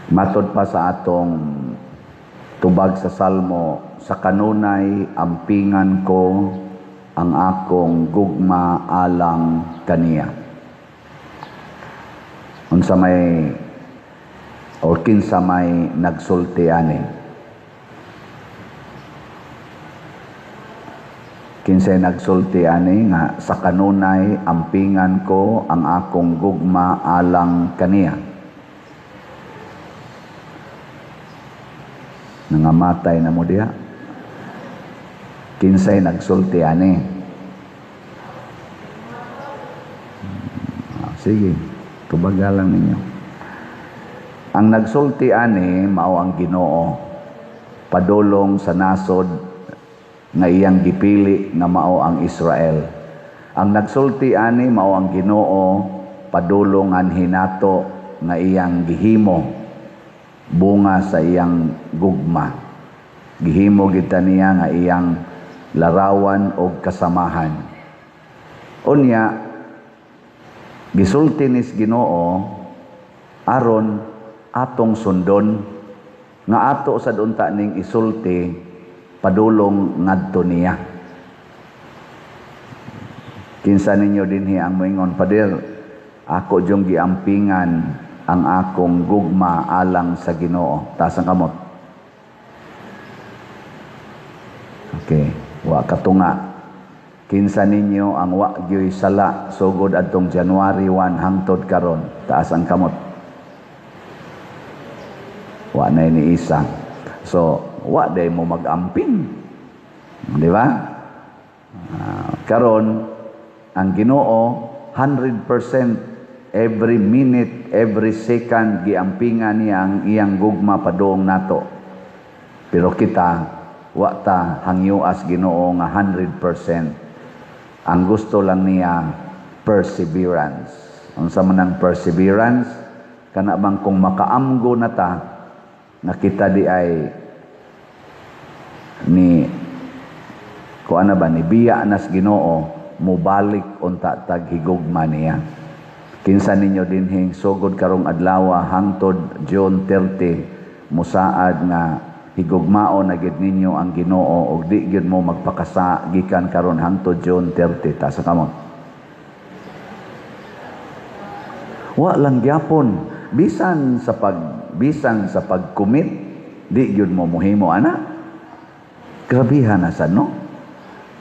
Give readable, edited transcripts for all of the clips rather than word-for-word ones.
Matod pa sa atong tubag sa Salmo, sa kanunay ampingan ko ang akong gugma alang kaniya. Unsa may or kinsa may nagsulti ani? Kinsay nagsulti ani nga sa kanunay ampingan ko ang akong gugma alang kaniya? Nangamatay na mo diha. Kinsay nagsulti ani? Sige, tubaga lang ninyo. Ang nagsulti ani mao ang Ginoo, padulong sa nasod nga iyang gipili nga mao ang Israel. Ang nagsulti ani mao ang Ginoo, padulong anhi nato nga iyang gihimo bunga sa iyang gugma. Gihimo kita niya nga iyang larawan og kasamahan. Unya gisulti nis Ginoo aron atong sundon nga ato sad unta ning isulti padulong ngadto niya. Kinsa ninyo dinhi ang moingon, "Pader, ako jung giampingan ang akong gugma alang sa Ginoo"? Taas ang kamot. Okay, wa katunga. Kinsa ninyo ang wa gyoy sala sugod adtong January 1 hangtod karon? Taas ang kamot. Wa na ni isa. So, wa day mo mag-amping. Di ba? Karon ang Ginoo 100% every minute, every second giampingan niya ang iyang gugma padung nato. Pero kita wa ta hangyoas Ginoo nga 100%. Ang gusto lang niya perseverance. Unsa man ang perseverance? Kana bang kung makaamgo na ta nga kita di ay ni kuan na ba ni biya nas Ginoo, mobalik unta tag higugma niya. Kinsa ninyo dinhing sugod karong adlaw hangtod June 30 musaad nga higugmaon na gid ninyo ang Ginoo og di gyud mo magpakasa gikan karon hangtod June 30? Taas ang kamot. Wa lang gyapon bisan sa pagkumit di gyud mo mohimo ana. Grabihan na sad, no?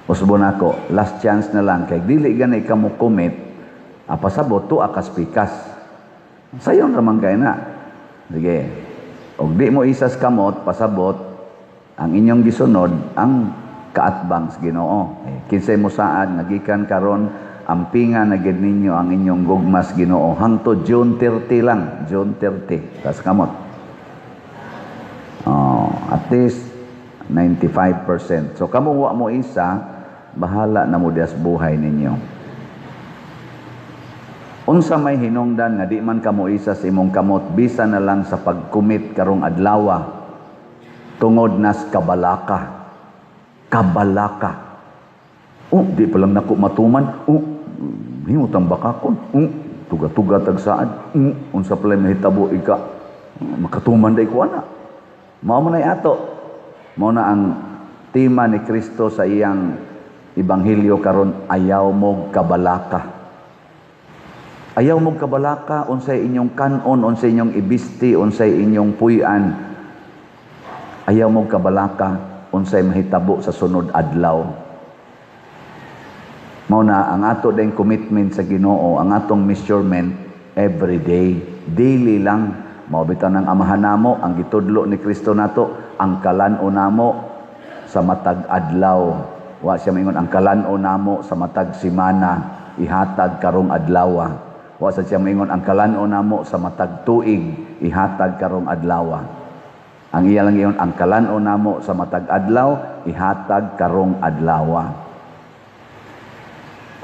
Usbon ako, last chance na lang kay dili gani ka mo commit, pasabot to akas pikas. Sayon ra man kay na. Sige. Og di mo isas kamot, pasabot ang inyong gisunod ang kaatbang sa Ginoo. Kinsay mo saad nga gikan karon ampingan na gid ninyo ang inyong gugmas Ginoo hangtod June 30 lang, June 30. Tas kamot. Oh, at least 95%. So kamo wa mo isa, bahala na mo dias buhay ninyo. Unsa may hinungdan nga di man kamo isa sa imong kamot bisan na lang sa pagkumit karong adlawa tungod nas kabalaka. Kabalaka. Oh, di pa lang nako matuman. Oh, himutang bakakon. Oh, tuga-tuga tag saad. Oh, unsa pala mahitabo ika makatuman day ko ana. Mao man ay ato. Mao na ang tema ni Kristo sa iyang ebanghelyo karon, ayaw mo kabalaka. Ayaw mo kabalaka unsay inyong kanon, unsay inyong ibisti, unsay inyong puy-an. Ayaw mo kabalaka unsay mahitabo sa sunod adlaw. Mao na ang ato ding commitment sa Ginoo, ang atong measurement every day, daily lang. Mao bitaw ng amahan namo ang gitudlo ni Kristo nato, ang kalan-on namo sa matag adlaw. Wa siya maingon ang kalan-on namo sa matag semana ihatag karong adlaw. Wa sa siya maingon ang kalan-on namo sa matag tuig ihatag karong adlaw. Ang iya lang ingon ang kalan-on namo sa matag adlaw ihatag karong adlaw.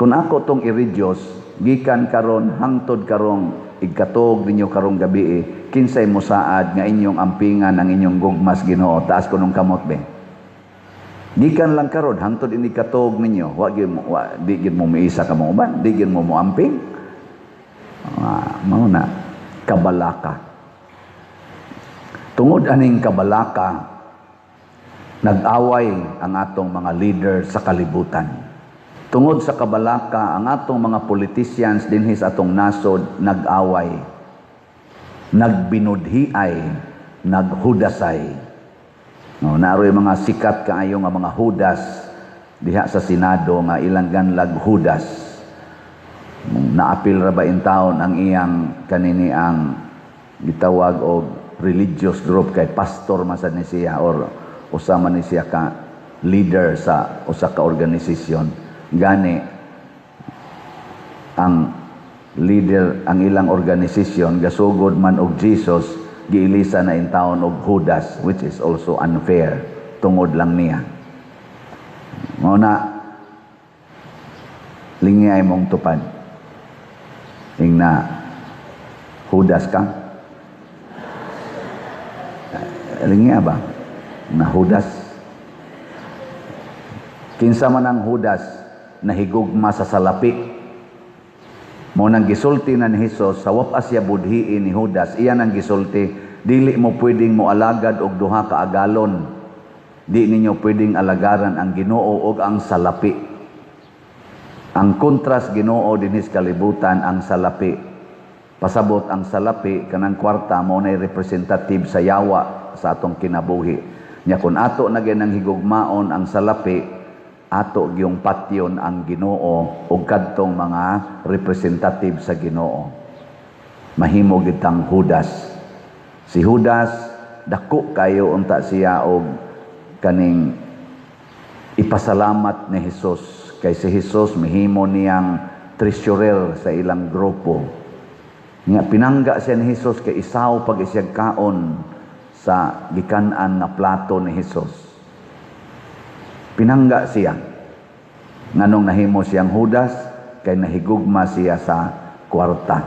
Kung ako tong i-reduce gikan karon hangtod karong igkatuog ninyo karong gabi, kinsay mosaad nga inyong ampingan ang inyong gugmas Ginoo? Taas ko nung kamot be. Gikan lang karon hangtod ini katuog ninyo, wa gyud mo, wa, di gyud mo miisa ka mo uban, di gyud mo moamping. Mao na kabalaka. Tungod aning kabalaka, nag-away ang atong mga leader sa kalibutan. Tungod sa kabalaka, ang atong mga politicians dinhi sa atong nasod nag-away, nagbinudhiay, naghudasay. No, naroy mga sikat kaayo nga mga Hudas diha sa Senado nga ilang ganlag Hudas. Naapil ra ba in taon ang iyang kanini ang gitawag og religious group kay pastor man sad ni siya or usa man ni siya ka leader sa usa ka organisasyon. Gani ang leader ang ilang organisasyon gasugod man og Jesus, giilisa na in taon og Judas, which is also unfair tungod lang niya. Mao na, lingi ay mong tupad. Ingna, Judas ka? Lingi ba? Na Judas? Kinsa man ang Judas, nahigugma sa salapi. Mao nang gisulti na ni Hesus sa wapas siya budhiin ni Judas, iyan ang gisulti, "Dili mo pwedeng mo alagad og duha ka agalon. Di ninyo pwedeng alagaran ang Ginoo og ang salapi." Ang kontras Ginoo dinhi sa kalibutan ang salapi. Pasabot, ang salapi kanang kwarta mao nay representative sa yawa sa atong kinabuhi. Nya kun ato na gyud ang higugmaon ang salapi, ato gyung patyon ang Ginoo ug kadtong mga representative sa Ginoo. Mahimo gid tang Judas. Si Judas, dako kayo unta siya og kaning ipasalamat ni Jesus kay si Jesus mihimo niyang treasurer sa ilang grupo. Nga pinangga siya ni Jesus kay isaw pag isiyag kaon sa gikan-an nga plato ni Jesus. Pinangga siya. Nganong nahimo siyang Judas? Kay nahigugma siya sa kwarta.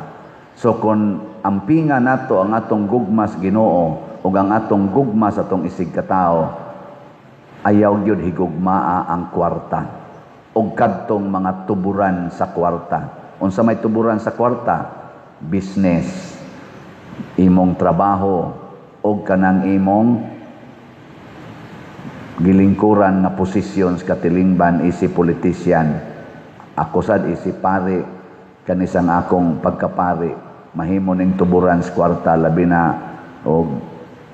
So kung ampinga nato ang atong gugma sa Ginoo ug ang atong gugma sa atong isig katao, ayaw gyud higugmaa ang kwarta ug kadtong mga tuburan sa kwarta. Unsa may tuburan sa kwarta? Business, imong trabaho ug kanang imong gilingkuran nga posisyon sa katilingban isi politician. Ako sad isi pari, kanisang akong pagkapari mahimo ning tuburan sa kwarta, labi na og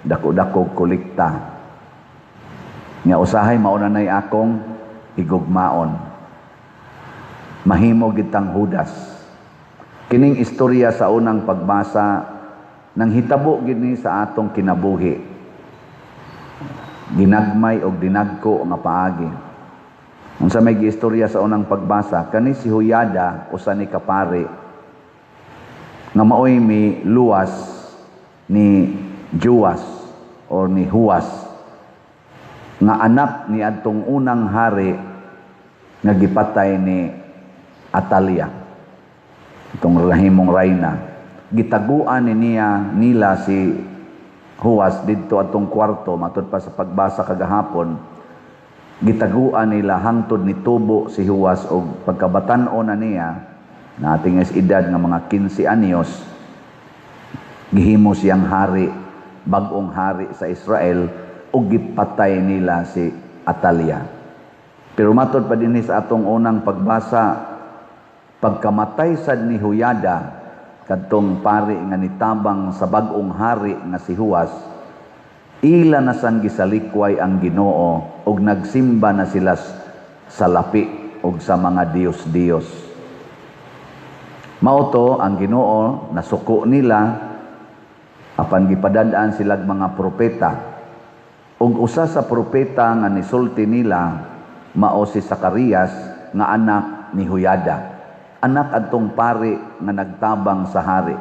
dako-dako kolekta. Nga usahay mao na nay akong higugmaon. Mahimo gitang Judas. Kining istorya sa unang pagbasa nang hitabo gid ni sa atong kinabuhi. Ginagmay og dinagko nga paagi. Unsa may giistorya sa unang pagbasa, kani si Huyada, usa ni kapari nga maoy mi luwas ni Juas or ni Huas nga anak ni adtong unang hari nga gipatay ni Atalia, itong nahimong rayna. Gitaguan ni niya nila si Huas didto atong kwarto. Matud pa sa pagbasa kagahapon, gitaguan nila hangtod ni tubo si Huas og pagkabatan-on na niya na ating edad nga mga 15 anyos, gihimo siyang hari, bag-ong hari sa Israel, ug gipatay nila si Atalia. Pero matod pa dinhi sa atong unang pagbasa, pagkamatay sad ni Huyada, kadtong pari nga nitabang sa bag-ong hari nga si Huas, ila na sang gisalikway ang Ginoo ug nagsimba na sila sa lapi ug sa mga diyos-diyos. Mao to ang Ginoo nasuko nila apan gipadad-an silag mga propeta. Ug usa sa propeta nga nisulti nila mao si Zacarias nga anak ni Huyada. Anak adtong pari nga nagtabang sa hari.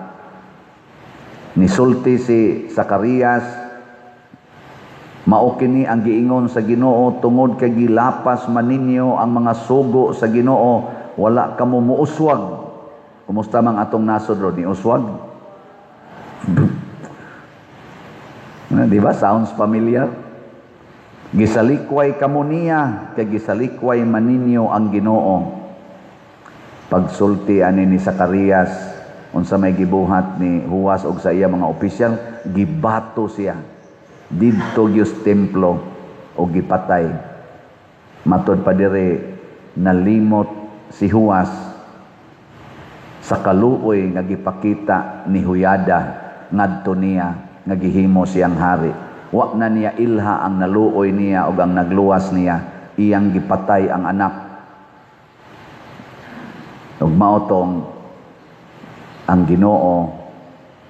Nisulti si Zacarias, "Mao kini ang giingon sa Ginoo: Tungod kay gilapas man ninyo ang mga sugo sa Ginoo, wala kamo muuswag." Kumusta mang atong nasod ro ni uswag? Di ba? Sounds familiar? Gisalikway kamo niya kay gisalikway man ninyo ang Ginoo. Pagsulti ani ni Zacarias, unsa may gibuhat ni Huwas og sa iya mga opisyal? Gibato siya. Didto gyud templo o gipatay. Matod pa dire, nalimot si Huwas sa kaluoy nga gipakita ni Huyada ngadto niya nga gihimo siyang hari. Wa na niya ilha ang naluoy niya ug ang nagluwas niya, iyang gipatay ang anak. Ug mao tong ang Ginoo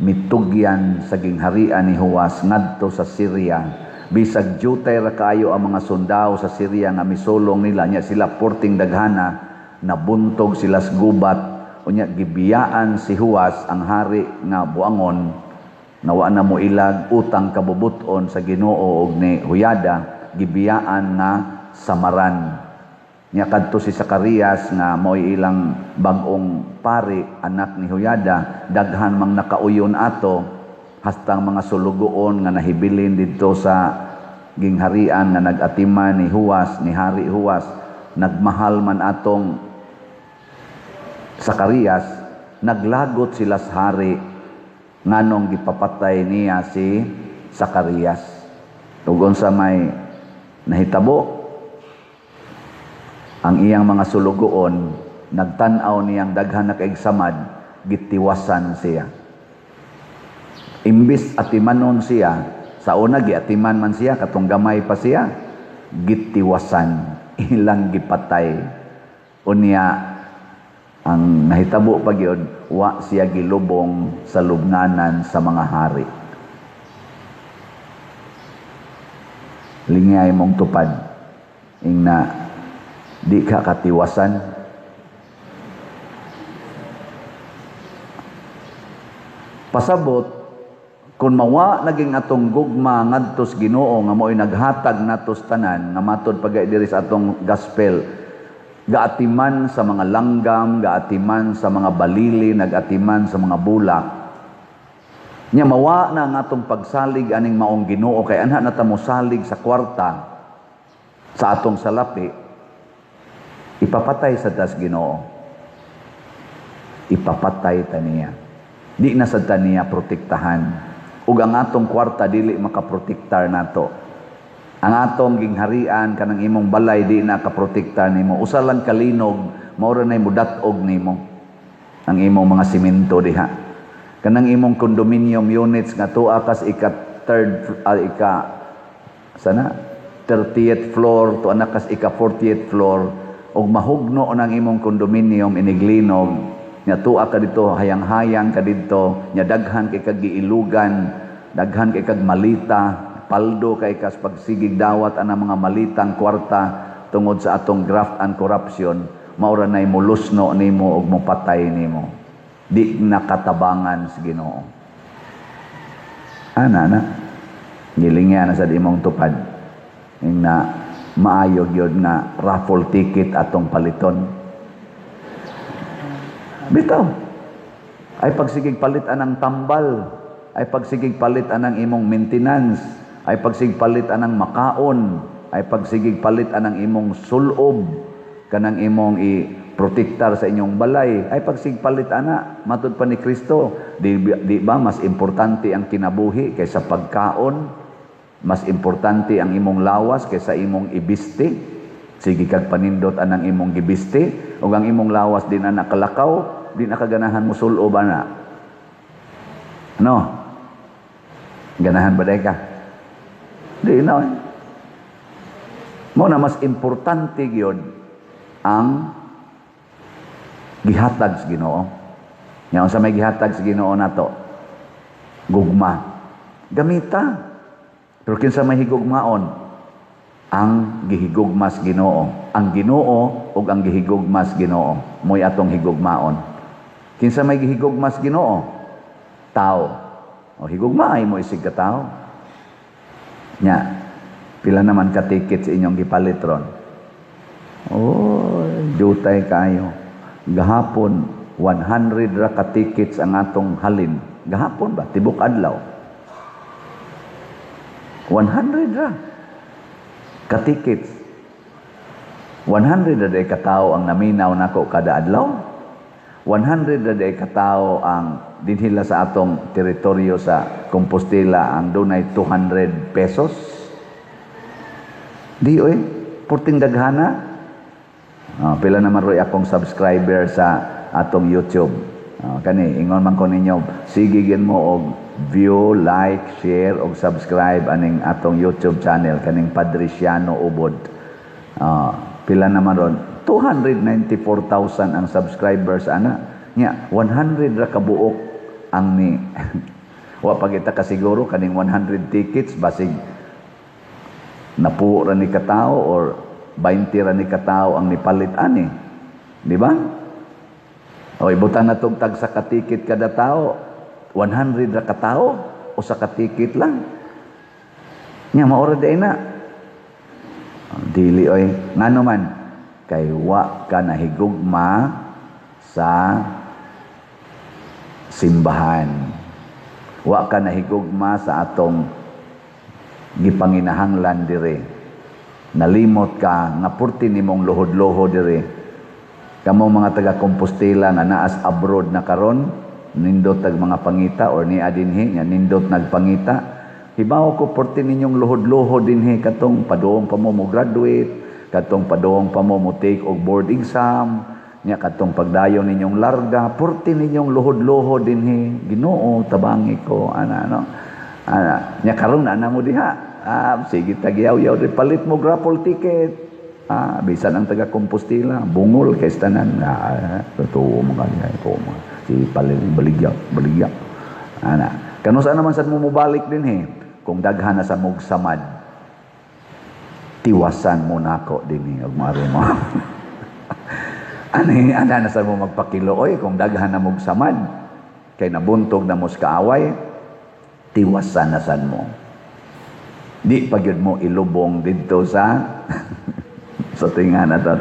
mitugyan sa gingharian ni Huwas ngadto sa Syria. Bisag jutay ra kaayo ang mga sundao sa Syria nga misulong nila nya, sila porting daghana, nabuntog sila sa gubat. Unya gibiyaan si Huwas ang hari nga buangon nga wa na mo ilag utang kabubuton sa Ginoo og ni Huyada, gibiyaan nga samaran. Nya kadto si Zacarias nga mao'y ilang bag-ong pari, anak ni Huyada, daghan mang nakauyon ato, hastang mga sulugoon nga nahibilin didto sa gingharian nga nag-atiman ni Huwas, ni Hari Huwas, nagmahal man atong Zacarias, naglagot sila sa hari nganong gipapatay niya si Zacarias. Ug unsa may nahitabo, ang iyang mga sulugoon nagtan-aw niyang daghan na kaig samad, gitiwasan siya. Imbis atimanon siya, sa una giatiman man siya, katong gamay pa siya, gitiwasan, ilang gipatay. Unya ang nahitabo pa gyud, wa siya gilubong sa lubnganan sa mga hari. Lingay mong tupad, ingna di ka katiwasan. Pasabot, kung mawa naging atong gugma ngadtos Ginoo nga mao'y naghatag natos tanan, nga matod pagay diri sa atong gospel, gaatiman sa mga langgam, gaatiman sa mga balili, nagatiman sa mga bulak. Nya mawa na ang atong pagsalig aning maong Ginoo, kay anha na ta mosalig sa kwarta sa atong salapi, ipapatay sa tas Ginoo. Ipapatay ta niya. Di na sad ta niya protektahan. Ug ang atong kwarta dili makaprotektar nato. Ang atong gingharian kanang imong balay di na kaprotektar nimo. Usa lang kalinog, mao ra nay mudat-og nimo ang imong mga simento diha. Kanang imong condominium units nga tuwa kas ika third, ika sana 30th floor, tuwa na kas ika 40th floor, ug mahugno nang imong condominium iniglinog, nya tuwa ka dito, hayang-hayang ka didto, nya daghan kay kag giilugan, daghan kay kag malita, paldo kay kas pagsigig dawat ana mga malitang kwarta tungod sa atong graft and corruption, mao ra nay mulusno nimo ug mopatay nimo. Di nakatabangan sa Ginoo. Ana na gilingya na sad imong tupad ing na maayo gyud nga raffle ticket atong paliton. Bitaw ay pagsigig palit anang tambal, ay pagsigig palit anang imong maintenance, ay pagsigig palit anang makaon, ay pagsigig palit anang imong sulob, kanang imong i-protektar sa inyong balay, ay pagsigig palit ana, matud pa ni Kristo, di ba mas importante ang kinabuhi kaysa pagkaon? Mas importante ang imong lawas kaysa imong ibiste. Sige kag panindot anang imong gibiste, ug ang imong lawas di na nakalakaw, di na kaganahan mo sulob ana. Ano? Ganahan ba day ka? Di na. Mo na mas importante gyud ang gihatag sa Ginoo. Nya unsa may gihatag sa Ginoo nato? Gugma. Gamita. Pero kinsa may higugmaon? Ang gihigugma sa Ginoo. Ang Ginoo ug ang gihigugma sa Ginoo mo'y atong higugmaon. Kinsa may gihigugma sa Ginoo? Tao. O higugma ay mo isig ka tao. Nya, pila naman ka ticket sa inyong gipalit ron? Oh, jutay kayo. Gahapon 100 ra ka tickets ang atong halin. Gahapon ba? Tibok adlaw. 100 ra ka tickets. 100 ra day ka tao ang naminaw nako kada adlaw. 100 ra diay katao ang dinhila sa atong teritoryo sa Compostela ang dunay 200 pesos. Di oy, purting daghana. Oh, pila naman roy akong subscriber sa atong YouTube. Oh, kani ingon man ko ninyo, sige gin mo og view, like, share og subscribe aning atong YouTube channel kaning Padriciano Ubod. Oh, pila naman ron? 294,000 ang subscribers ana. Nya 100 ra kabuok ang ni wa pa kita kasiguro kaning 100 tickets, basig napuo ra ni katao or 20 ra ni katao ang nipalit ani. Di ba? O ibutan na tong tag sa ka-ticket kada tao, 100 ra katao o sa ka-ticket lang. Nya mao ra diay na. Dili oy, ngano man kay wa ka nahigugma sa simbahan. Wa ka nahigugma sa atong gipanginahanglan dire. Nalimot ka nga purti nimong luhod-luhod dire. Kamo mga taga Compostela nga naas abroad na karon, nindot tag mga pangita or niya dinhi nga nindot nagpangita. Hibaw ko purti ninyong luhod-luhod dinhi katong paduong pa mo mo graduate, katong paduong pa mo mo take og board exam, nya katong pagdayon ninyong larga, purti ninyong luhod-luhod dinhi. Ginoo, tabangi ko ana, no. Ana, nya karon ana mo diha. Ah, sige tagyaw-yaw di palit mo raffle ticket. Ah, bisan ang taga Compostela, bungol kay tanan. Ah, totoo mo kanya, totoo mo. Si palit baligya, baligya. Ana, kanusa naman sad mo mobalik dinhi kung daghan na sa mog samad. Tiwasan mo nako dinhi og mari mo. Ani ana na sad mo magpakilo oy kung daghan na mog samad kay nabuntog na mo sa kaaway, tiwasan na sad mo. Di pa gyud mo ilubong didto sa sa tinga na to.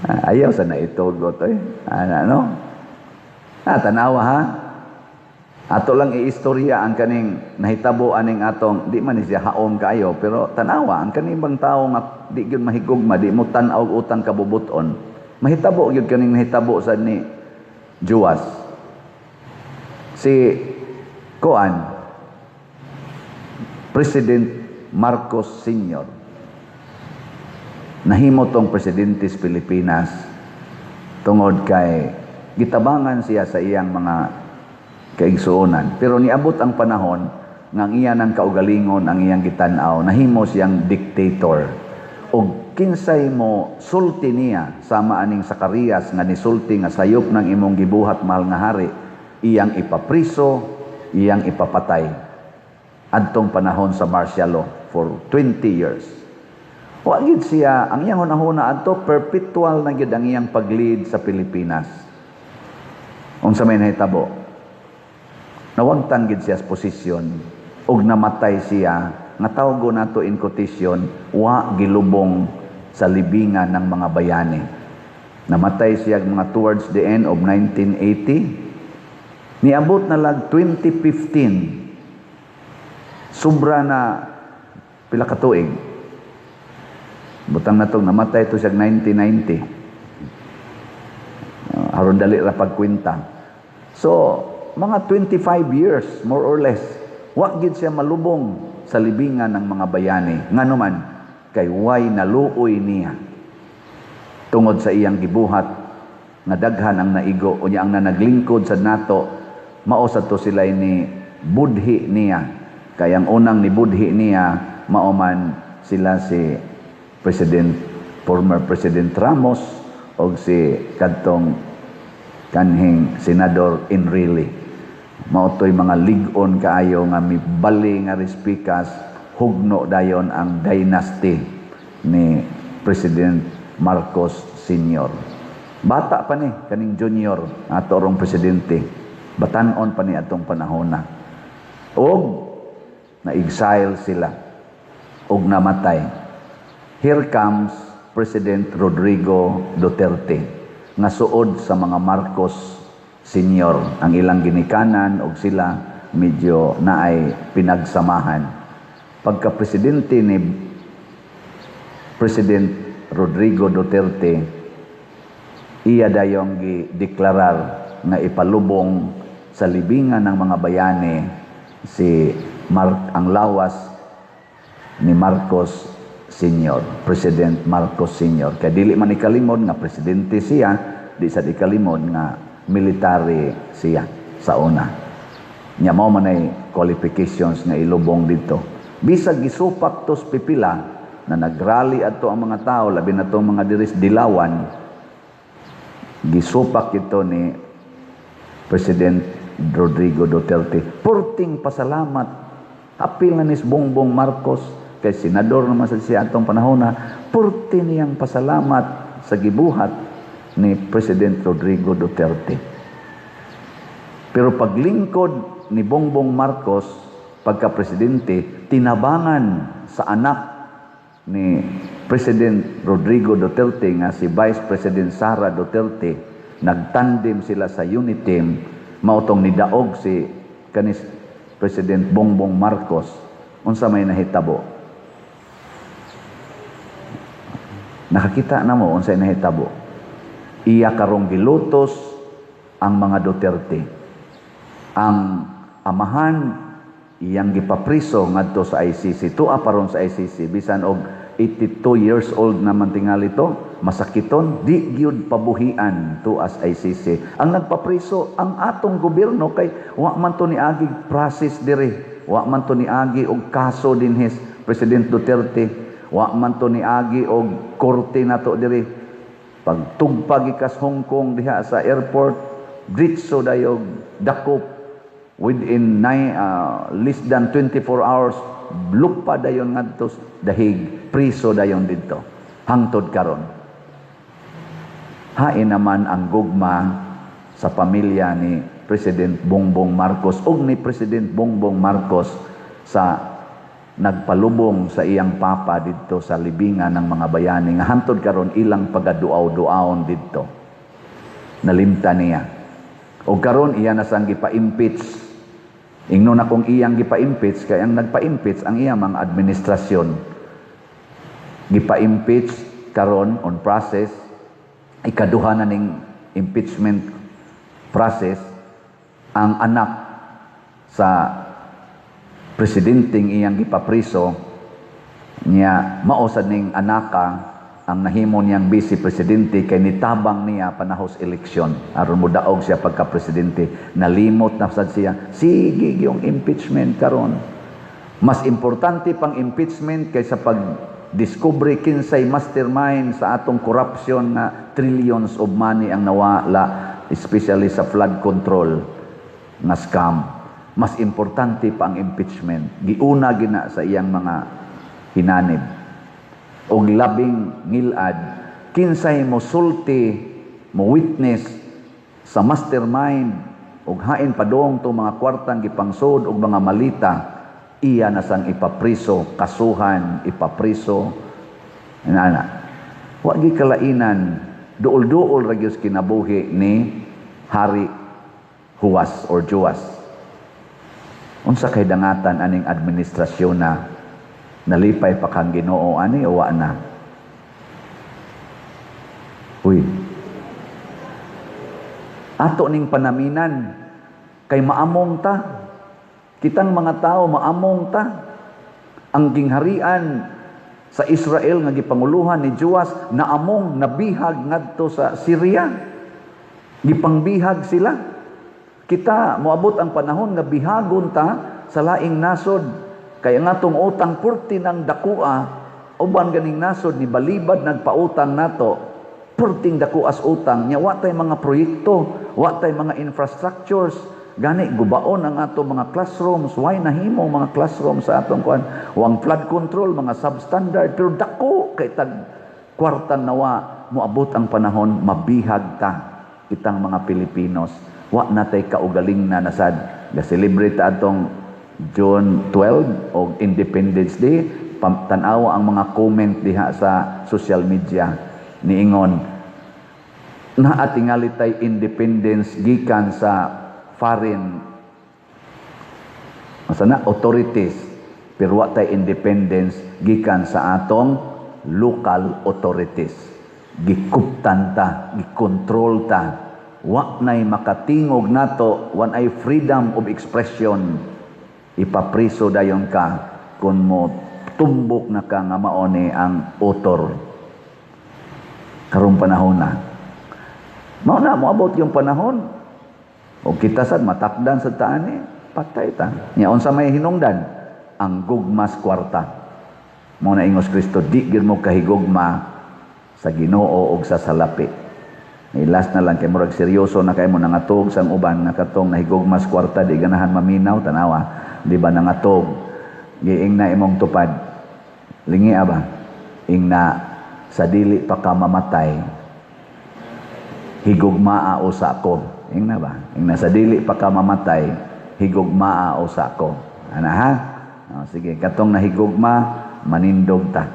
Ayaw sa naitugot oy. Ana no? Ah, tanawa ha. Ato lang iistorya ang kaning nahitabo aning atong di man ni siya haom kaayo, pero tanawa ang kaning bang tawo nga di gyud mahigugma, di mo tan-aw og utang kabubuton. Mahitabo gyud kaning nahitabo sa ni Juas. Si Koan, President Marcos Sr. Nahimo tong presidente sa Pilipinas tungod kay gitabangan siya sa iyang mga kaigsuonan. Pero niabot ang panahon nga ang iya ng kaugalingon, ang iyang gitan-aw, nahimo siyang dictator. Og kinsay mo sulti niya sama aning Sakarias nga nisulti nga sayop ng imong gibuhat, mahal nga hari, iyang ipapriso, iyang ipapatay. Adtong panahon sa martial law for 20 years. Wa gid siya, ang iyang hunahuna adto, perpetual na gid ang iyang pag-lead sa Pilipinas. Unsa may nahitabo? Nawagtan gid siya sa posisyon ug namatay siya nga tawgo nato in quotation, wa gilubong sa libingan ng mga bayani. Namatay siya mga towards the end of 1980. Niabot na lag 2015. Sobra na pila ka tuig. Butang natong namatay to siya 1990. Aron dali ra pagkwenta. So, mga 25 years more or less, wa gid siya malubong sa libingan ng mga bayani. Ngano man kay way naluoy niya tungod sa iyang gibuhat nga daghan ang naigo, unya ang nanaglingkod sa nato mao sa to sila ni budhi niya. Kay ang unang ni budhi niya mao man sila si President, former President Ramos og si kadtong kanhing Senador Enrile. Mao to'y mga lig-on kaayo nga mibali nga respikas, hugno dayon ang dynasty ni President Marcos Sr. Bata pa ni kaning junior ato rong presidente. Batan-on pa ni atong panahona. Og na-exile sila og namatay. Here comes President Rodrigo Duterte nga suod sa mga Marcos Senior ang ilang ginikanan og sila medyo naay pinagsamahan. Pagka presidente ni President Rodrigo Duterte, Iya dayong gideklarar nga ipalubong sa libingan ng mga bayani si Mark, ang lawas ni Marcos Senior, President Marcos Senior. Kay dili man ikalimod nga presidente siya, di sa ikalimod nga military siya sa una. Nya mao man ay qualifications nga ilubong dito. Bisag gisupak tos pipila na nagrally adto ang mga tao, labi na tong mga diris Dilawan, gisupak ito ni President Rodrigo Duterte. Purting pasalamat. Apil na ni Bongbong Marcos, kay senador naman sa siya atong panahon na, purti niyang pasalamat sa gibuhat ni President Rodrigo Duterte. Pero paglingkod ni Bongbong Marcos pagka-presidente, tinabangan sa anak ni President Rodrigo Duterte nga si Vice President Sara Duterte, nagtandem sila sa UniTeam, mao tong nidaog si kanis President Bongbong Marcos. Unsa may nahitabo? Nakakita na mo unsay nahitabo. Iya karong gilutos ang mga Duterte. Ang amahan iyang gipapriso ngadto sa ICC. Tua paron sa ICC bisan og 82 years old naman tingali to, masakiton, di gyud pabuhian tuas ICC. Ang nagpapriso ang atong gobyerno kay wa man to niagi process diri, wa man to niagi og kaso dinhis President Duterte, wa man to niagi og korte nato diri. Pagtugpa gikas Hong Kong diha sa airport, diretso dayog dakop within less than 24 hours, lupa dayon ngadto dahig, priso dayon didto hangtod karon. Hain naman ang gugma sa pamilya ni President Bongbong Marcos ug ni President Bongbong Marcos sa nagpalubong sa iyang papa didto sa libingan ng mga bayani nga hangtod karon ilang pagaduaw-duawon didto. Nalimta niya. Og karon iya na sang gipa-impeach. Ingnon akong iyang gipa-impeach kay ang nagpa-impeach ang iyang mga administrasyon. Gipa-impeach karon on process, ikaduha na ning impeachment process ang anak sa presidenteng iyang gipapriso niya. Mao sad ning anaka ang nahimo niyang vice presidente kay nitabang niya panahos eleksyon aron modaog siya pagka presidente. Nalimot na sad siya. Sige yung impeachment karon, mas importante pang impeachment kaysa pag discovery kinsay mastermind sa atong corruption na trillions of money ang nawala, especially sa flood control nga scam. Mas importante pa ang impeachment. Giuna gina sa iyang mga hinanib. Og labing ngilad, kinsay mo sulti, mo witness sa mastermind og hain padong to mga kwartang gipangsod og mga malita, iya na sang ipapriso, kasuhan, ipapriso. Inana. Wa gi kalainan, duol-duol ra gyud kinabuhi ni Hari Huwas or Joas. Unsa kay dangatan aning administrasyon na nalipay pa kang Ginoo ani o wa na? Uy. Ato ning panaminan kay maamong ta. Kitang mga tao maamong ta. Ang gingharian sa Israel nga gipanguluhan ni Joas naamong, nabihag ngadto sa Syria. Gipangbihag sila. Kita moabot ang panahon nga bihagon ta sa laing nasod. Kaya nga tong utang purti ng dakua, uban ganing nasod ni balibad nagpautang nato, purting dakuas utang nya, wa tay mga proyekto, wa tay mga infrastructures. Gani gubaon ang ato mga classrooms, why nahimo mga classrooms sa atong kuan, wang flood control, mga substandard, pero dako kay tag kwartang nawa. Moabot ang panahon mabihag ta kitang mga Pilipinos. Wa na tay kaugaling na nasad. Ga-celebrate atong June 12 og Independence Day. Tan-awa ang mga comment diha sa social media niingon naa tingali tay independence gikan sa foreign masana authorities, pero wa tay independence gikan sa atong local authorities. Gikuptan ta, gikontrol ta. Wa nay makatingog nato, wa nay freedom of expression. Ipapriso dayon ka kung mo tumbok na ka nga mao ni ang author. Karong panahon na. Mao na moabot yung panahon. O kita sad matakdan sa taani, patay ta. Nya unsa may hinungdan? Ang gugmas kwarta. Mao na ingos Kristo, di gyud mo kahigugma sa Ginoo og sa salapi. Last na lang kay murag seryoso na kay mo nangatog sang uban nga katong nahigugmas kwarta, di ganahan maminaw, tanawa, di ba nangatog? Giing na imong tupad, lingi ba, ingna sa dili pa ka mamatay, higugmaa usa ko. Ingna ba, ingna sa dili pa ka mamatay, higugmaa usa ko. Ana ha? Oh, sige, katong nahigugma, manindog ta.